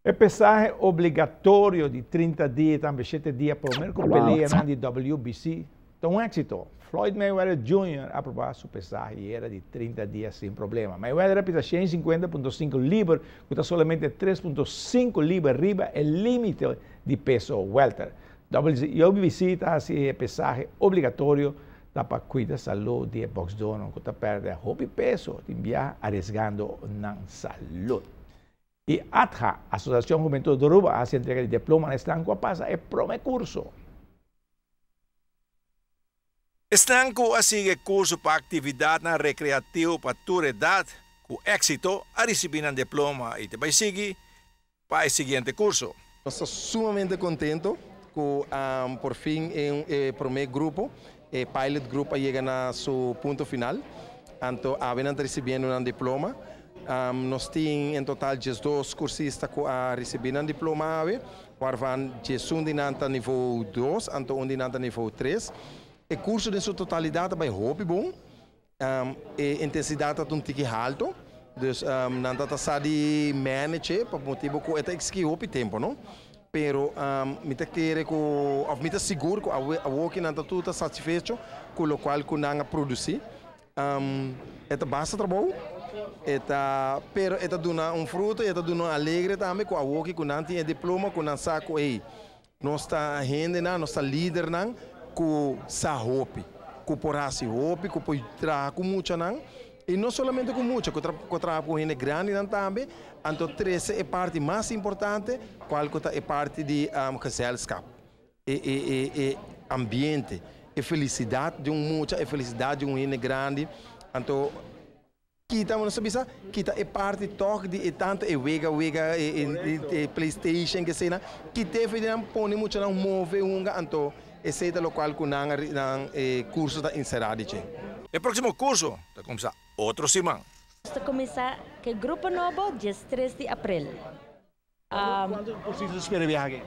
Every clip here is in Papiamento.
E pesahe obligatorio di 30 dia, tambe 7 dia prome cu pelea di WBC, ta un exito. Floyd Mayweather Jr. a aproba su pesahe y era di 30 dia sin problema. Mayweather a pisa 150.5 liber, cu ta solamente 3.5 liber riba e limite di peso welter. WBC ta haci e pesahe obligatorio ta pa cuida salud di boxeador cu ta perde hopi peso, tin biaha ariscando nan salud. Y ATHA, Asociacion Hubentud di Aruba, a haci entrega di diploma na esnan cu a pasa e prome curso. Esnan cu a sigui curso pa actividad recreativo pa tur edad, cu exito, a ricibi nan diploma y ta bay sigui pa e siguiente curso. Nos ta sumamente contento cu por fin e prome grupo, e pilot group, a yega na su punto final. Anto, awe nan ta ricibiendo un diploma. Nos tin en total 12 cursista cu a ricibi un diploma awe, waarvan 11 di nan ta nivel 2, anto 1 di nan ta nivel 3. E curso den su totalidad ta bay hopi bon. E intensidad ta un tiki halto. Dus nan ta sa di manage pa motibo cu e ta exigi hopi tempo, no? Pero mi ta kere cu, of mi ta sigur cu awo cu nan ta tur satisfecho cu locual cu nan a produci. E ta basta trabou, e ta, pero e ta duna un fruto, e ta duna un alegre tambe cu awo cu nan tin e diploma, cu nan sa cu ei nos ta hende nan, nos ta lider nan cu sa hopi, cu por hasi hopi, cu por traha cu mucha nan. Y no solamente cu mucha, cu traha cu hende grandi nan tambe. Anto trece e parti mas importante, cual ta e parti di gezelschap. E ambiente, e felicidad di un mucha, e felicidad di un hende grandi. Anto, kita, no sabi sa, kita e parti toch di e tanto e wega wega e PlayStation cu esey, kita e nan pone mucha nan move hunga. Anto esey ta locual cu nan e curso ta encera di. E proximo curso ta cuminsa otro siman. Ta cuminsa cu e grupo nobo dia 3 di april. Cuanto cursista ta spera biaha aki?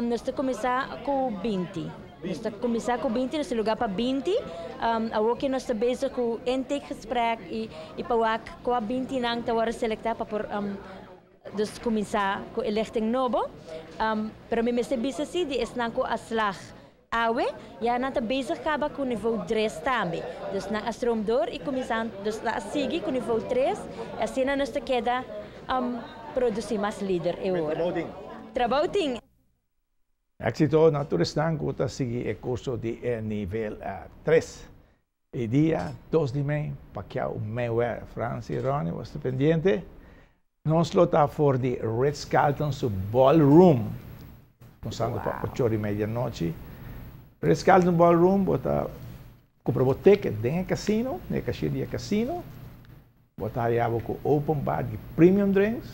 Nos ta cuminsa cu 20. Nos ta cuminsa cu 20, nos luga pa 20. Awor cu nos ta bezig cu intakegesprek y pa wak cua 20 nan ta wordo selecta pa por dus cuminsa cu e lichting nobo. Pero mi mester bisa si di esnan cu a slaag awe, ya nan ta bezig caba cu nivel 3 tambe. Dus nan a stroom door y cuminsa, dus nan a sigui cu nivel 3, y asina nos ta keda produci mas lider e ora. Trabou tin. Exito na tur esnan cu ta sigui e curso di nivel 3. E dia 2 di mei, Pacquiao Mayweather, Francis, Ronnie, bo ta pendiente. Nos lo ta for di Ritz-Carlton su ballroom, cuminsando pa 8:30 anochi. Ritz-Carlton Ballroom, bo ta cumpra bo ticket den casino, den cashier di casino. Bo ta haya cu open bar di premium drinks,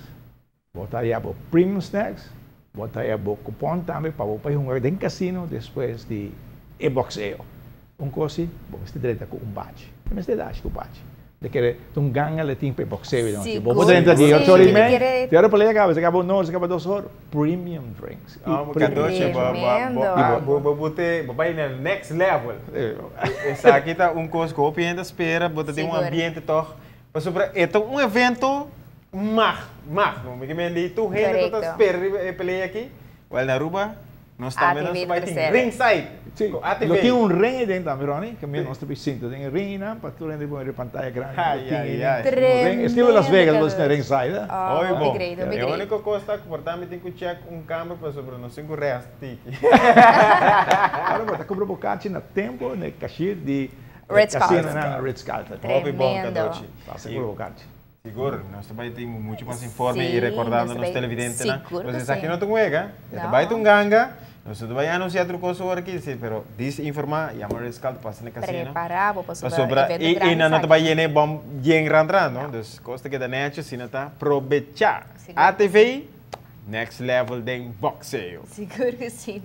bo ta haya premium snacks, bo ta haya coupon tambe pa bo hunga den casino despues di e boxeo. Un cos, bo mester drenta cu un bachi. Mester dash cu bachi. De kere un ganga le tin pe boxeo. Bo por drenta di 8:30. Te ora pelea caba, caba 1 or, caba 2 or. Premium drinks. Ah, Cadoche, bo bo bo bo bay na next level. Esaki ta un cos cu hopi hende ta spera, bo tin un ambiente toch. Pasobra e ta un evento magno. Mi kiermen di tur hende ta spera e pelea aki. Wel, na Aruba, nos tambe nos bay tin ringside. Si, lo tin un ring den tambe, Ronnie, cu mi nos ta sinta den ring na pa tur hende pone pantaya grandi. Ai, ai, ai. Estilo Las Vegas, lo tin ringside. Eh? Oh, bon. E unico cos ta cu por tambe tin cu check un camber pasobra nos tin cu rest tiki. Awor, bo ta cumpra bo kaarchi na tempo, na cashier di Ritz-Carlton. Casino na Ritz-Carlton. Hopi bon, Cadochi. Sigur bo kaarchi. Sigur, nos tambe tin mucho mas informe y recordando nos televidente. Sigur. Aki no ta wega, No. ta un ganga. Nos ta bay anuncia otro cos aki, si, pero dis informa, yama Ritz-Carlton, pasa na casino. Prepara pa Pasobra evento y grandi no aki. ta bay yena bom yen randra, no? Dus cos ta keda netjes, asina ta aprovecha. Sigur. ATV, next level den boxeo. Sigur cu si.